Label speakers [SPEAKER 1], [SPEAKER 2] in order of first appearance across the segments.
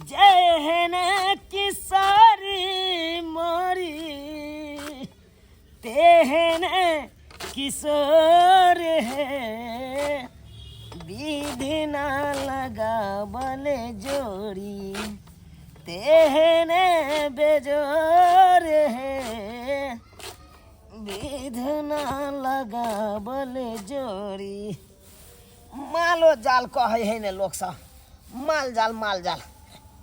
[SPEAKER 1] जेहन किशोरी मोरी तेहन किशोर है, विधि ना लगावल जोड़ी तेहन बेजोर है, विधि ना लगावल जोड़ी। मालो जाल कहै है ने लोक सब, माल जाल माल जाल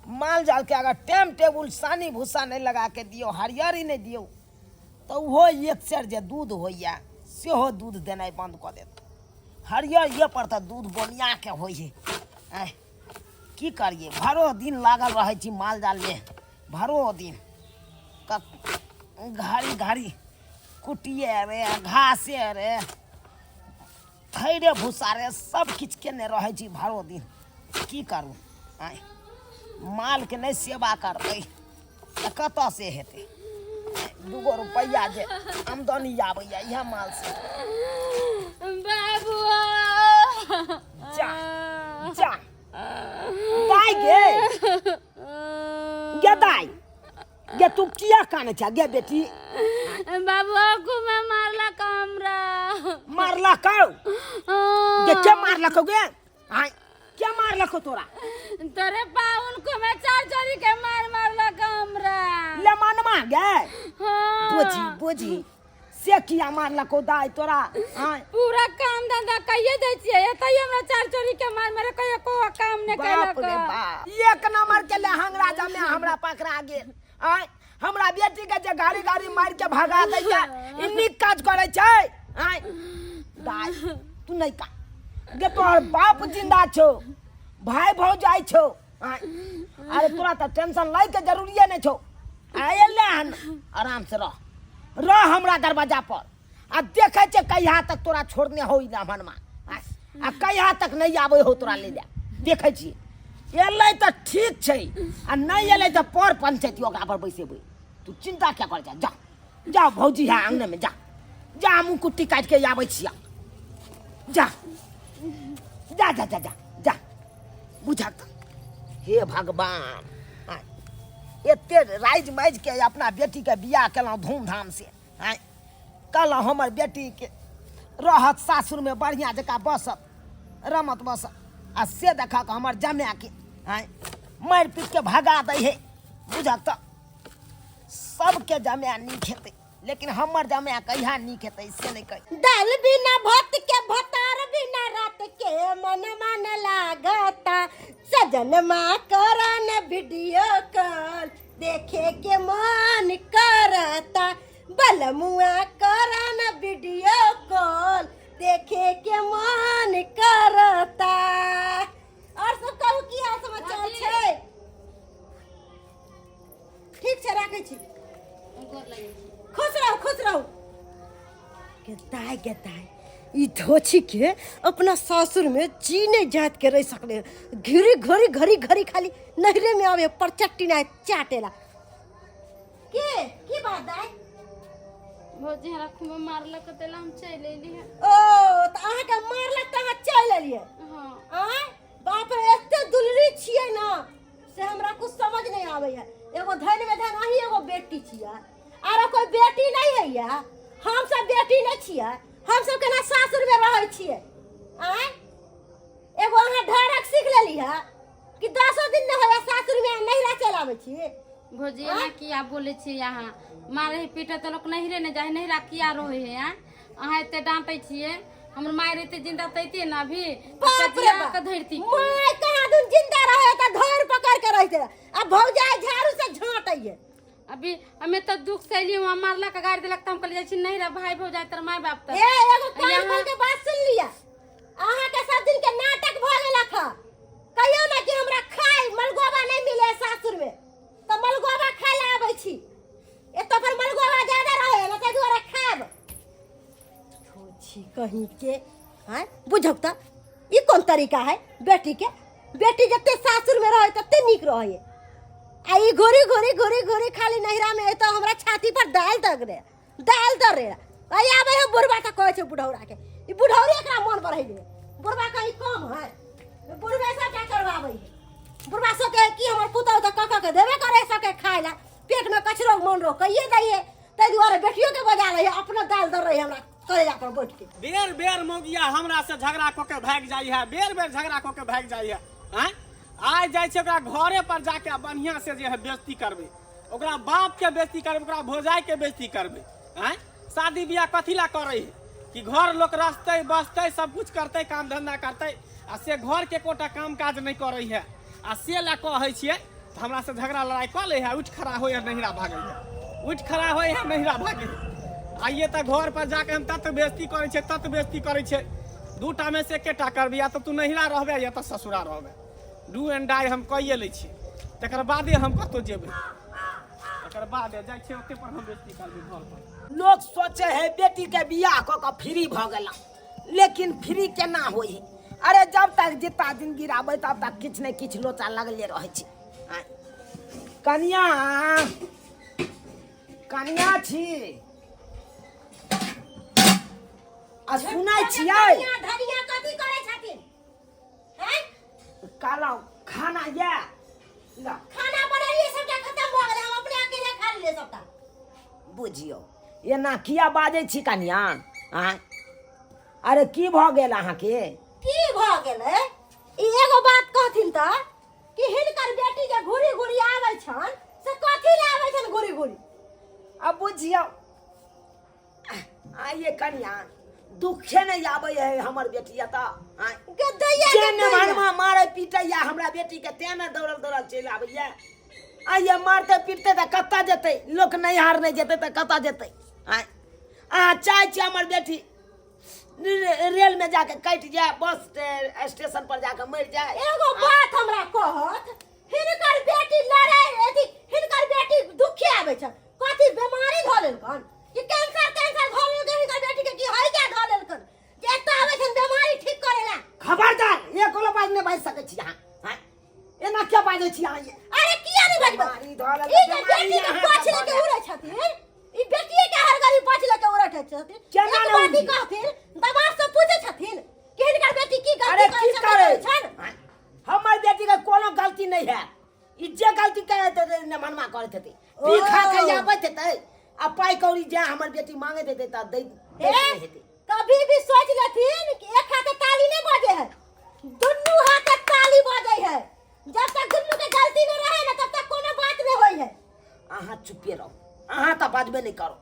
[SPEAKER 1] माल जाल के अगर टाइम टेबुल सानी भूसा नहीं लगा के दियौ, हरियरी नहीं दियौ, तऽ ओहो एक सेर जे दूध होइए सेहो दूध देनाइ बन्द कऽ देत। हरियर पर तऽ दूध बोनियाके होइ है। आँय की करियै, भरो दिन लागल रहै छी माल जालमे, भरो दिन घड़ी घड़ी कुटिए रे, घासे रे, थैरे भूसा रे, सब किछु केने रहै छी भरो दिन। की करू, आँय मालके नहि सेवा करबै तऽ कतऽ से हेतै? दूगो रुपैआ जे आमदनी आबैया इएह माल से।
[SPEAKER 2] बाबुआ
[SPEAKER 1] जा जा दाइ गे, गे दाइ गे, तू किया कानै छ गे बेटी?
[SPEAKER 2] बाबुआ घुमे मारलक हमरा।
[SPEAKER 1] मारलक गे? के मारलक गे? आय के मारलक तोरा?
[SPEAKER 2] तोरे पाउन को में चार चोरी के मार मारलक हमरा।
[SPEAKER 1] ले मनमा गे।
[SPEAKER 2] हाँ।
[SPEAKER 1] बुझी बुझी से किया मारलक दाइ तोरा? आय
[SPEAKER 2] पूरा काम धंधा कहिए दै छियै, एतै हमरा चार चोरी के मार मारे कहियो को काम नहि
[SPEAKER 1] बाप
[SPEAKER 2] केलक।
[SPEAKER 1] रे बाप, एक नंबर के लहंगरा जमे हमरा पकड़ा गेल। आय हमरा बेटी के जे गाड़ी गाड़ी मार के भगा दैया, ई नीक काज करै छै? आय दाइ तू नहीं का गे, तोहर बाप जिंदा छौ, भाई भौजाई छौ। आय अरे तोरा तऽ टेंशन लै के जरूरिये नहीं छौ। आय एले हन, आराम से रह रह हमरा दरवाजा पर आ देखै छै कहिया तक तोरा छोड़ने हो ई ब्राह्मणमा आ कहिया तक नहीं आबै हो तोरा ले जा। देखै छियै एलै तऽ ठीक छै आ नहीं एलै तऽ पर पंचायती ओकरा पर बैसेबै। तू चिंता क्या कर, जा जा जा, भौजी है आंगने में, जा जा, हमहूँ कुट्टी काटि के आबै छियै, जा जा जा जा जा जा। बुझक तऽ हे भगवान, आँय, एते राजि माजि के अपना बेटीके बियाह केलहुँ धूमधाम से। आँय कहलहुँ हमर बेटीके रहत सासुरमे बढ़िआँ जकाँ बसत रमत बसत, आ से देखक हमर जमाएके आँय मारि पीट के भगा दै है। बुझक तऽ सबके जमाए नीक हेतै, लेकिन हमर जमाए कहिया नीक हेतै से नहि कहि।
[SPEAKER 3] दाल बिना भात के भतार बिना रात के मन मन लागता, सजन माँ करन वीडियो कॉल देखे के मन करता, बलमुआ करन वीडियो कॉल देखे के मन करता। और सब कहू की हाल समाचार छै? ठीक छै, राखै छी। खुश रहू, खुश रहू। गेताय गेताय ई धोछी के अपना सासुर में जी नहीं जात के रह सकले, घिरी घरी घरी घरी खाली नहरे में आवे पर चट्टी ना चाटेला। के की बात दाई?
[SPEAKER 2] भौजी हमरा खूब मारलक तेला हम चलि एली है।
[SPEAKER 3] ओ त अहाँ के मारलक त अहाँ चलि एलियै?
[SPEAKER 2] हाँ।
[SPEAKER 3] आँय बाप रे, एते दुलरी छियै ना से हमरा कुछ समझ नहीं आवे है। एगो धन में धन अही एगो बेटी छियै, आरो कोई बेटी नहीं है या? हम सब बेटी नहीं छियै, हम सब केना सासुर में रहै छियै? आँय एगो अहाँ ढारक सीख लेली है कि दसो दिन नहीं होया सासुर में नहिरा चल आबै छी?
[SPEAKER 2] भौजी एना किया बोलै छियै अहाँ? मारे है पीटे तऽ लोक नहिरे ने जाइ, नहिरा किया रहै है? आँय अहाँ एते डांटै छियै, हमर माय रहते जिंदा तऽ अइतियै ने अभी
[SPEAKER 3] बाप रे बाप।
[SPEAKER 2] के धरती।
[SPEAKER 3] माय कहाँ दुन जिंदा रहे तऽ धर पकड़ के रहते, आ भौजाई झाड़ू से झाँटैये।
[SPEAKER 2] अभी हमें तो दुख से एलियै, वहाँ मारलक गारि देलक तऽ हम कहलियै जाइ छी नहिरा, भाई भौजाई तर माय बाप तर।
[SPEAKER 3] ए एगो कान खोल के बात सुन लिया, अहाँ के सब दिन के नाटक भऽ गेलक हँ। कहियो ना कि हमरा खाय मलगोबा नहीं मिले सासुर में तऽ मलगोबा खाय ला आबै छी, एतऽ पर मलगोबा ज्यादा रहे ना ताहि दुआरे खायब। छी कहीं के आँय बुझक तऽ ई कोन तरीका है बेटी के? बेटी जते सासुर में रहे तते नीक रहे, आ ई घुरी घुरी घुरी घुरी खाली नहिरा में एतऽ हमरा छाती पर दालि दग रे दालि दर रे। आ आबै है बुढ़बा तऽ कहै छै बुढ़ौरा के, ई बुढ़ौरे एकरा मन बढ़ै रे, बुढ़बा कहीं कम है? बुढ़बे सबटा करवाबै है। बुढ़बा सोचे है कि हमर पुतहु तऽ के खाय ला पेट में कचरो मन रो कहिए दैये ताहि दुआरे बेटियो के बजा रही अपना दाल दर रही हमरा कलेजा पर बैठ के।
[SPEAKER 4] बेर बेर मौगिया हमरा से झगड़ा कऽ के भागि जाइ है, बेर बेर झगड़ा कऽ के भागि जाइ है। आँय, आइ जाइ छै ओकरा घरे पर जाके आ बढ़िआँ से जे है बेइज्जती करबै, ओकरा बाप के बेइज्जती करबै, ओकरा भौजाइ के बेइज्जती करबै। आँय, शादी बियाह कथी ला करै है कि घर लोक रखतै बसतै सब कुछ करतै काम धंधा करतै, आ से घर के एकोटा काम काज नहि करै है। आ से ला कहै छियै तऽ हमरा से झगड़ा लड़ाइ कऽ लै है, उठि खड़ा होइ है नहिरा भागै है, उठि खड़ा होइ है नहिरा भागै है। आइए तऽ घर पर जाके हम तत बेइज्जती करै छियै, तत बेइज्जती करै छियै, दूटा में से एकेटा करबै, या तऽ तू नहिरा रहबे या तऽ ससुरा रहबे, do and die हम कइए लै छियै, तकर बादे हम कतहु जेबै, तकर बादे जाइ छियै ओते पर हम बेइज्जती करबै घर पर।
[SPEAKER 1] लोक सोचे है बेटी के बियाह कऽ कऽ फ्री भऽ गेला, लेकिन फ्री केना होइ है? अरे जब तक जिता जिंदगी रहबै तब तक किछु ने किछु लोचा लगले रहै छै। आँय, कनिया कनिया छी आ सुनै छियै?
[SPEAKER 3] धनिया धनिया कथी करै छथिन? हैं?
[SPEAKER 1] कहलहुँ खाना ये ला।
[SPEAKER 3] खाना बनेलियै सबटा खत्म भऽ गेलै, हम अपने अकेले खा लेलियै सबटा।
[SPEAKER 1] बुझियौ एना किया बाजै छी कनिया? आँय, अरे की भऽ गेल अहाँके?
[SPEAKER 3] की भऽ गेलै? ई एगो बात कहथिन तऽ कि हिनकर बेटी जे घुरी घुरी आबै छन से कथी लए आबै छन घुरी घुरी?
[SPEAKER 1] अब बुझियौ आइए कनिया दुखे नहीं आबै है हमर बेटी तऽ। आँय,
[SPEAKER 3] गे दैया
[SPEAKER 1] जे
[SPEAKER 3] के
[SPEAKER 1] ने
[SPEAKER 3] दैया।
[SPEAKER 1] भरमा मारै पीटैया हमरा बेटी के तें ने दौड़ल दौड़ल चलि आबैया। आइए मारते पीटते तऽ कतऽ जेतै लोक? नैहर नहि जेतै तऽ कतऽ जेतै? आँय, अहाँ चाहै छी हमर बेटी रेल में जाके कटि जाय, बस स्टेशन पर जाके मरि जाय?
[SPEAKER 3] एगो बात हमरा कहत, हिनकर बेटी लड़ाई अथी हिनकर बेटी दुखी आबै छै, कथी बीमारी धऽ लेलकन कि कैंसर तैंसर धऽ लेलकन हिनकर बेटी के, कि हैजा धऽ लेलकन जे एतऽ आबै छन बीमारी ठीक करे ला?
[SPEAKER 1] खबरदार, एको बात नहि बाजि सकै छी अहाँ। आँय, एना किया बाजै छी अहाँ ये?
[SPEAKER 3] अरे किया नहीं बजबै?
[SPEAKER 1] बीमारी धऽ लेलकै,
[SPEAKER 3] ई जे
[SPEAKER 1] बीमारी
[SPEAKER 3] बेटी के
[SPEAKER 1] अहाँके
[SPEAKER 3] पाछ लेके
[SPEAKER 1] धऽ
[SPEAKER 3] उड़ै छथिन, ई बेटिए के हर घड़ी पाछ लेके उड़ै छथिन।
[SPEAKER 1] केना
[SPEAKER 3] एक
[SPEAKER 1] ने
[SPEAKER 3] बात ई
[SPEAKER 1] उड़ियै?
[SPEAKER 3] कहथिन, दमाद से पूछै छथिन कि हिनकर बेटी की गलती
[SPEAKER 1] अरे
[SPEAKER 3] करै
[SPEAKER 1] की
[SPEAKER 3] छथिन,
[SPEAKER 1] करे
[SPEAKER 3] करै छनि?
[SPEAKER 1] आँय, हमर बेटी के कोनो गलती नहीं है, ई जे गलती करैत हेतै ने मनमा करैत हेतै, पी खा के
[SPEAKER 3] ओ।
[SPEAKER 1] आबैत हेतै आ पाइ कौड़ी जे हमर बेटी मांगैत हेतै तऽ दै दैत
[SPEAKER 3] ए,
[SPEAKER 1] नहि हेतै।
[SPEAKER 3] कभी भी सोच लेथिन कि एक हाथे ताली नहीं बजे है, दुनू हाथे ताली बजे है। जब तक दुनू के गलती नहीं रहे ना तब तक कोनो बात नहीं होई है।
[SPEAKER 1] अहाँ चुपे रहू, अहाँ तऽ बाजबे नहि करू।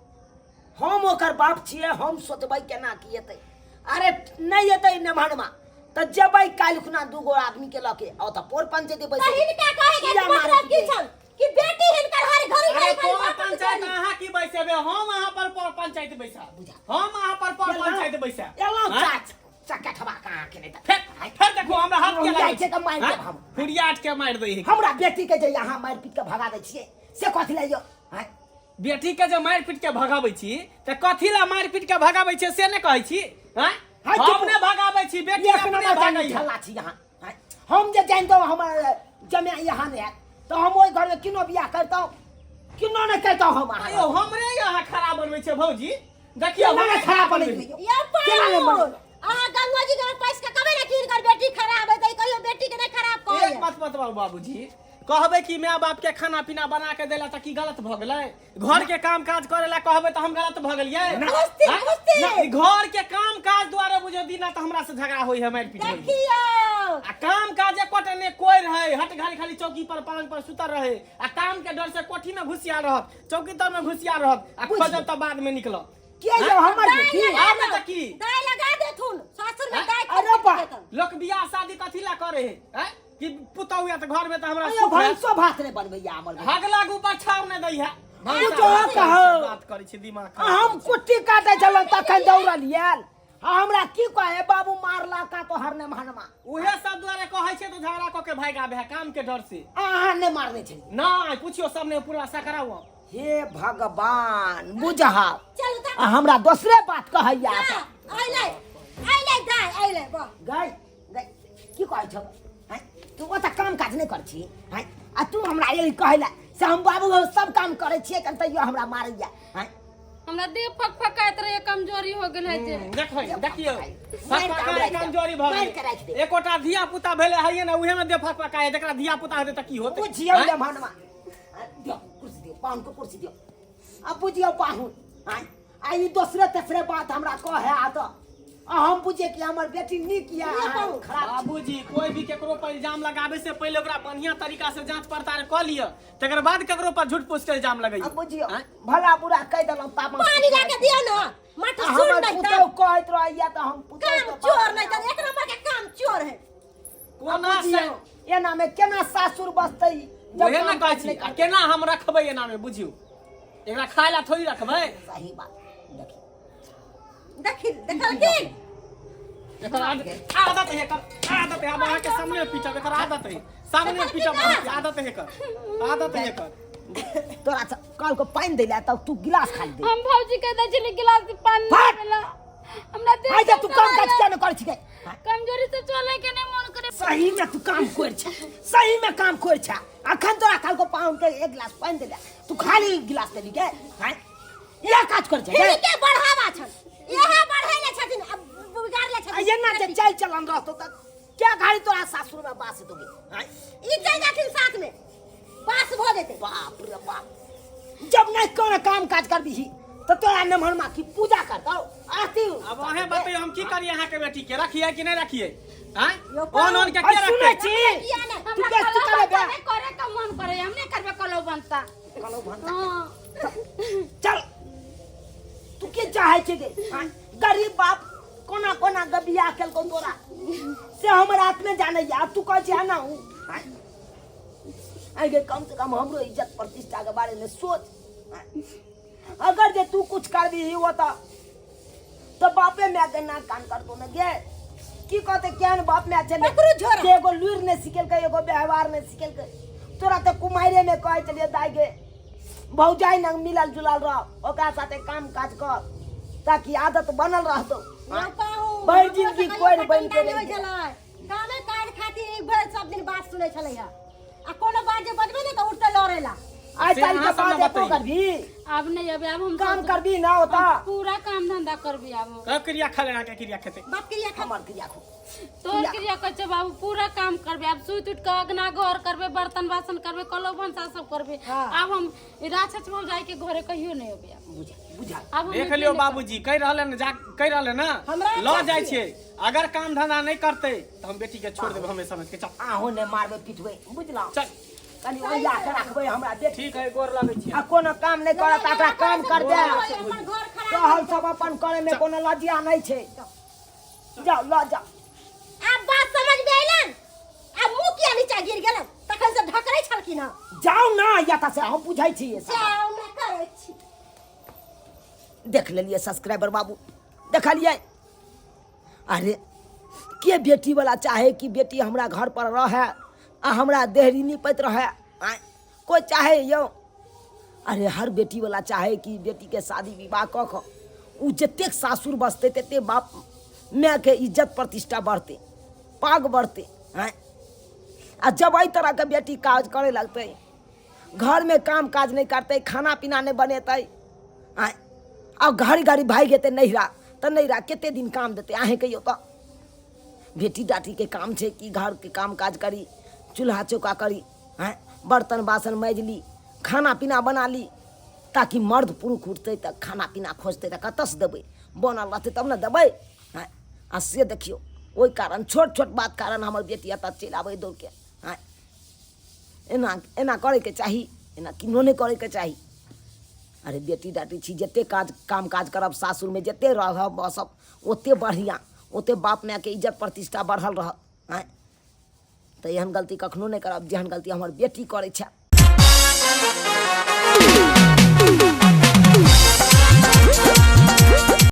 [SPEAKER 1] हम ओकर बाप छियै, हम सोचबै केना की हेतै। अरे नहि हेतै नेमहनमा तऽ जेबै काल्हि खुना दू गो आदमी के लऽ के आओ तऽ पोर पंचायती
[SPEAKER 3] तऽ
[SPEAKER 1] बैसबै।
[SPEAKER 3] हिनका कहे के
[SPEAKER 1] किया मारै
[SPEAKER 3] मतलब की
[SPEAKER 1] पीटै?
[SPEAKER 3] छल कि बेटी हिनकर हर घड़ी
[SPEAKER 4] अरे
[SPEAKER 3] घड़ी खाली
[SPEAKER 4] कोन
[SPEAKER 3] बाप के
[SPEAKER 4] पंचायत
[SPEAKER 3] चोरी।
[SPEAKER 4] अहाँ की बैसेबे? हम अहाँ पर पर पंचायत बैसा,
[SPEAKER 1] बुझा।
[SPEAKER 4] हम अहाँ पर पर पंचायत बैसा।
[SPEAKER 1] एलहुँ
[SPEAKER 4] आँय?
[SPEAKER 1] चाच चकठवा कहाँ के नहि तऽ
[SPEAKER 4] फेर फेर देखू हमरा हाथ के
[SPEAKER 1] जाइ
[SPEAKER 4] लागै
[SPEAKER 1] छै तऽ मारि
[SPEAKER 4] आँय?
[SPEAKER 1] देब हम।
[SPEAKER 4] हुरियाट के मारि दै है।
[SPEAKER 1] हमरा बेटी के जे अहाँ मारि पीट के भगा दै छियै से कथी लए यौ? आँय?
[SPEAKER 4] बेटी के जे मारि पीट के भगाबै छी तऽ कथी ला मारि पीट के भगाबै छी से नहि कहै छी? आँय?
[SPEAKER 1] हाँ, चुप।
[SPEAKER 4] हम नहि भगाबै छी बेटी,
[SPEAKER 1] एक
[SPEAKER 4] अपने
[SPEAKER 1] नंबर
[SPEAKER 4] भागै
[SPEAKER 1] जानी झल्ला छी अहाँ। आँय? हम जे जानितहुँ हमर जमे यहाँ नहि आयत तऽ हम ओहि घरमे किनो बियाह करितहुँ, किनो नहि करितहुँ हम अहाँ।
[SPEAKER 4] यौ हमरे यहाँ खराब बनबै छै भौजी, देखियौ
[SPEAKER 1] केना
[SPEAKER 4] हमरे
[SPEAKER 1] नहि खराब
[SPEAKER 4] बनबै
[SPEAKER 1] बनै
[SPEAKER 4] छै।
[SPEAKER 1] छै?
[SPEAKER 3] ये
[SPEAKER 1] केना नहि
[SPEAKER 3] पाहुन,
[SPEAKER 1] बनै?
[SPEAKER 3] अहाँ गंगा जी के पैस के कहबै ने कि हिनकर बेटी खराब है तऽ ई कहियो बेटी के नहि खराब कहैया।
[SPEAKER 4] एक बात बताउ बाबूजी, कहबै कि माय बाप के खाना पीना बना के देला तऽ की गलत भऽ गेलै? घर के काम काज करे ला कहबै तऽ हम गलत भऽ गेलियै?
[SPEAKER 3] घुसती,
[SPEAKER 4] आँय?
[SPEAKER 3] घुसती।
[SPEAKER 4] ना, ई घर के काम काज दुआरे बुझो दिना तऽ हमरा से झगड़ा होइ है, मारि पीट होइ है।
[SPEAKER 3] देखियौ
[SPEAKER 4] आ काम काज एकोटा ने कोइ रहे, हट घाली खाली चौकी पर पलंग पर सुतल रहे, आ काम के डर से कोठी में घुसिया रहत, चौकी तर में घुसिया रहत, आ
[SPEAKER 1] बुझियौ।
[SPEAKER 4] खोजब तऽ बाद में निकलत।
[SPEAKER 1] के यौ हमर
[SPEAKER 3] दाइ
[SPEAKER 1] बेटी?
[SPEAKER 3] लगा
[SPEAKER 4] आब
[SPEAKER 3] दो,
[SPEAKER 4] तऽ की?
[SPEAKER 3] दाइ लगा देथुन सासुर में
[SPEAKER 4] आँय?
[SPEAKER 3] दाइ
[SPEAKER 1] अरे बा।
[SPEAKER 3] देतन।
[SPEAKER 4] लोक बियाह शादी कथी ला करे है? आँय? कि पुतहु या तऽ घर में तऽ हमरा
[SPEAKER 1] अयो
[SPEAKER 4] सुख है।
[SPEAKER 1] भनसो भात नहि बनबैया हमर बेटी।
[SPEAKER 4] हगला के ऊपर छाव नहि दै है।
[SPEAKER 1] तू जो कहो।
[SPEAKER 4] बात करै छी दिमाग खराब
[SPEAKER 1] हम
[SPEAKER 4] करै छी।
[SPEAKER 1] कुट्टी काटै छलहुँ तखन दौड़ल आयल आ हमरा की कहे बाबू मारला का तोहर ने मनमा।
[SPEAKER 4] उहे सब दुआरे कहै छै तऽ झगड़ा कऽ के भागि आबै है काम के डर से।
[SPEAKER 1] अहाँ नहि मारने छलियै?
[SPEAKER 4] नहि, पुछियौ सब ने पूरा सकराउ।
[SPEAKER 1] हे भगवान बुझाउ
[SPEAKER 3] चलू तऽ।
[SPEAKER 1] आ हमरा दोसरे बात कहैया।
[SPEAKER 3] अइलै अइलै दाइ अइलै बा।
[SPEAKER 1] गई गई की कहै छौ? हैं? तू ओतऽ काम काज नहि करै छी? हैं? आ तू हमरा यही कहै से हम बाबू हौ, सब काम करै छियै कन तैयो हमरा मारैया। हैं?
[SPEAKER 2] हमरा देह फक फकाइत रहे, कमजोरी हो गेल है जे।
[SPEAKER 4] देखै देखियौ
[SPEAKER 1] मारि कऽ हमरा राखि दे।
[SPEAKER 4] कमजोरी भऽ
[SPEAKER 1] मारि कऽ राखि दे।
[SPEAKER 4] गेलै, एकोटा धिया पुता भेलै हइए ने, उहे में देह फकफकाय, जकरा धिया पुता हेतै तऽ की होतै?
[SPEAKER 1] बुझियौ
[SPEAKER 4] आँय?
[SPEAKER 1] ले भनमा दियौ कुर्सी, दियौ पाहुन के कुर्सी दियौ। आ बुझियौ पाहुन, आँय आ ई दोसरे तेसरे बात हमरा कहे आ तऽ आ हम बुझिए कि हमर बेटी नीक यऽ, अहाँ खराब छी।
[SPEAKER 4] बाबूजी, कोई भी केकरो पर इल्जाम लगाबे से पहिले ओकरा बढ़िया तरीका से जांच पड़ताल कऽ लिअ, तकर बाद केकरो पर झूठ फूस के इल्जाम लगैयौ।
[SPEAKER 1] आ बुझियौ,
[SPEAKER 4] आँय?
[SPEAKER 1] भला बुरा कहि देलहुँ तामस।
[SPEAKER 3] पानी ला के दियौ न मठ
[SPEAKER 1] आ
[SPEAKER 3] सुन।
[SPEAKER 1] हमर
[SPEAKER 3] नहीं
[SPEAKER 1] पुतहु
[SPEAKER 3] तऽ
[SPEAKER 1] कहैत रहैया तऽ हम पुतहु
[SPEAKER 3] काम
[SPEAKER 1] के बात
[SPEAKER 3] चोर नहीं तऽ एक नंबर के काम चोर है।
[SPEAKER 4] कोना से
[SPEAKER 1] बुझियौ, एना में केना सासुर बसतै जब
[SPEAKER 4] ओहे ने
[SPEAKER 1] काम
[SPEAKER 4] कहै
[SPEAKER 1] काज
[SPEAKER 4] छी
[SPEAKER 1] नहि
[SPEAKER 4] आ
[SPEAKER 1] करतै?
[SPEAKER 4] केना हम रखबै एना मे? बुझियौ, एकरा खाय ला थोड़ी रखबै।
[SPEAKER 1] सही बात। देखी
[SPEAKER 3] देखी, देखलखिन।
[SPEAKER 4] एकर आदत, आदत है एकर, आदत है। अब अहाँके सामने पीटब, एकर आदत है, सामने पीटब अहाँके, आदत है एकर, आदत है एकर।
[SPEAKER 1] तोरा से कल को पानि दै ला तब तू गिलास खाली दे।
[SPEAKER 2] हम भौजी के दै छली गिलास पानी
[SPEAKER 1] फट!
[SPEAKER 2] पिला हमरा देह
[SPEAKER 1] आइ जे तू काम काज किया नहि करै छिकै?
[SPEAKER 2] कमजोरी से चले के नहीं मन करे।
[SPEAKER 1] सही में तू काम कर छे, सही में काम कर छे। अखन तोरा कल को पाहुन के एक गिलास पानि दे ला, तू खाली गिलास देली के हैं? इएह काज कर छे।
[SPEAKER 3] हिनके बढ़ावा छन, इएह बढ़ैले छथिन आ बिगाड़ले
[SPEAKER 1] आ
[SPEAKER 3] छथिन।
[SPEAKER 1] एना जे चल चलन रहतो त क्या घड़ी तोरा सासुर में बास दोगे? हैं?
[SPEAKER 3] ई चलि जाथिन साथ में, बास भऽ जेतै।
[SPEAKER 1] बाप रे बाप, जब नहीं कोनो काम काज करबिही तो तोरा नमहर माँ की पूजा करतौ, आरती।
[SPEAKER 4] अब अहें बतैयौ, हम की करियै अहाँके बेटी के? रखियै कि नहि रखियै? आँय,
[SPEAKER 3] यौ,
[SPEAKER 4] ओन ओन के
[SPEAKER 1] अरे
[SPEAKER 4] के
[SPEAKER 1] सुनै
[SPEAKER 4] रखतै?
[SPEAKER 1] छी?
[SPEAKER 3] किया नहि?
[SPEAKER 1] तू
[SPEAKER 2] हमरा
[SPEAKER 1] बेइज्जती
[SPEAKER 2] कलौ
[SPEAKER 1] करबे?
[SPEAKER 2] बनता नहीं करे का मन करे, हम नहीं करबे कलौ बनता।
[SPEAKER 1] कलौ बनता।
[SPEAKER 2] हाँ।
[SPEAKER 1] चल, तू की चाहे छै गे? आँय, गरीब बाप कोना कोना के बियाह केलकौ तोरा से हमर आत्मे जानैया, आ तू कहै छै एना हूँ। आँय, आँय गे, कम से कम हमरो इज्जत प्रतिष्ठा के बारे में सोच। आँय, अगर जे तू कुछ करबी वो तो बापे माय के नाक कान करतो ने गे। की कहते, केहन बाप माय छलै
[SPEAKER 3] पकड़ू झोरा।
[SPEAKER 1] जे एगो लुरि नहि सिखेलकै, एगो व्यवहार नहि सिखेलकै। तोरा तऽ कुमारे में कहै छलियै, दाइ गे, भौजाइ नंग मिलल जुलल रह, ओकरा साथे काम काज कर ताकि आदत बनल रहतौ।
[SPEAKER 3] यौ पाहुन,
[SPEAKER 1] भरि
[SPEAKER 3] हमरो
[SPEAKER 1] जिंदगी
[SPEAKER 3] तऽ
[SPEAKER 1] कोरि
[SPEAKER 3] कहियो
[SPEAKER 1] बनि के
[SPEAKER 3] बटंटा नहि
[SPEAKER 1] रहि
[SPEAKER 3] होइ
[SPEAKER 1] गेल।
[SPEAKER 3] छलै। कामे काज खातिर ई भरि सब दिन बात सुनै छलै हँ, आ कोनो बात जे बजबै ने तऽ उठते लड़ेला।
[SPEAKER 1] आइ
[SPEAKER 4] से
[SPEAKER 1] काल्हि
[SPEAKER 4] अहाँ
[SPEAKER 1] के
[SPEAKER 4] सब
[SPEAKER 1] बाद
[SPEAKER 4] ने
[SPEAKER 1] एतो
[SPEAKER 4] बतैयौ।
[SPEAKER 1] करबी?
[SPEAKER 2] आब नहीं अबे, आब हम
[SPEAKER 1] काम
[SPEAKER 2] सब-
[SPEAKER 1] करबी ना ओतऽ?
[SPEAKER 2] हम पूरा काम धंधा करबी आब हम।
[SPEAKER 4] कब क्रिया खा लेना? के क्रिया खेतै?
[SPEAKER 3] बाप क्रिया खा।
[SPEAKER 1] हमर क्रिया खो।
[SPEAKER 2] तोहर क्रिया कहै छै बाबू, पूरा काम करबे आब। सुति उठि कऽ अगना घर करबे, बर्तन बासन करबे, कलो भनसा सब करबे।
[SPEAKER 3] हाँ।
[SPEAKER 2] आब हम ई राक्षस भौजाई के घरे कहियो नहीं अबे आब।
[SPEAKER 1] बुझा बुझा।
[SPEAKER 2] आब हम
[SPEAKER 4] देख
[SPEAKER 2] एबे
[SPEAKER 4] लियौ
[SPEAKER 2] नहि।
[SPEAKER 4] बाबूजी, कहि रहल ने, जा कहि रहल ने।
[SPEAKER 3] हमरा
[SPEAKER 4] लऽ जाइ छियै, अगर काम धंधा नहि करतै तऽ हम बेटी के छोड़ देबै, हमे समझ के चल।
[SPEAKER 1] अहूँ नहि मारबै पिटबै, बुझलहुँ?
[SPEAKER 4] चल।
[SPEAKER 1] कनि ओहिया के राखबै हमरा बेटी।
[SPEAKER 4] ठीक है, गोर लगै छी।
[SPEAKER 1] आ कोनो काम नहि करत, एकरा काम कर दे।
[SPEAKER 3] अपन घर खराब।
[SPEAKER 1] कहल सब अपन करे में कोनो लज्जा नहीं छै। जाओ, लऽ जाओ।
[SPEAKER 3] आब बात समझ में अयलन? आब मुँह किया नीचा गिर गेलन? तखन से ढकरै छलखिन हँ।
[SPEAKER 1] जाओ ना यता से, हम बुझै छी।
[SPEAKER 3] जाउ ने, करै छी।
[SPEAKER 1] देख लेलियै सब्सक्राइबर बाबू, देखलियै? अरे के बेटी वाला चाहे कि बेटी हमरा घर पर रहे आ हमरा देहरी निपैत रहे? आँय, कोइ चाहे यौ? अरे हर बेटी वाला चाहे कि बेटी के शादी विवाह कऽ कऽ ओ जतेक सासुर बसतै ततेक बाप मायके इज्जत प्रतिष्ठा बढ़तै, पाग बढ़तै। आँय, आ जब एहि तरहके बेटी काज करे लगतै, घरमे काम काज नहि करतै, खाना पीना नहि बनेतै, आँय, आ घड़ी घड़ी भागि जेतै नैहरा, तऽ नैहरा कते दिन काम देतै? अहेँ कहियौ तऽ। बेटी डाटीके काम छै कि घरके काम काज करी, चूल्हा चौका करी, आँय, बर्तन बासन माजि ली, खाना पीना बना ली, ताकि मर्द पुरुष उठतै तऽ खाना पीना खोजतै तऽ कतऽसँ देबै? बनल रहतै तब ने देबै। आँय, आ से देखियौ, ओहि कारण छोट छोट बात कारण हमर बेटी एतऽ चलि आबै दौड़के। आँय, एना एना करैके चाही? एना किन्नो नहि करैके चाही। अरे बेटी डाटी छी, जतेक काज काम काज करब सासुरमे, जतेक रहब बसब ओतेक बढ़िआँ, ओतेक बाप मायके इज्जत प्रतिष्ठा बढ़ल रहत। आँय, तऽ एहन गलती कखनो नहि करब जेहन गलती हमर बेटी करै छै।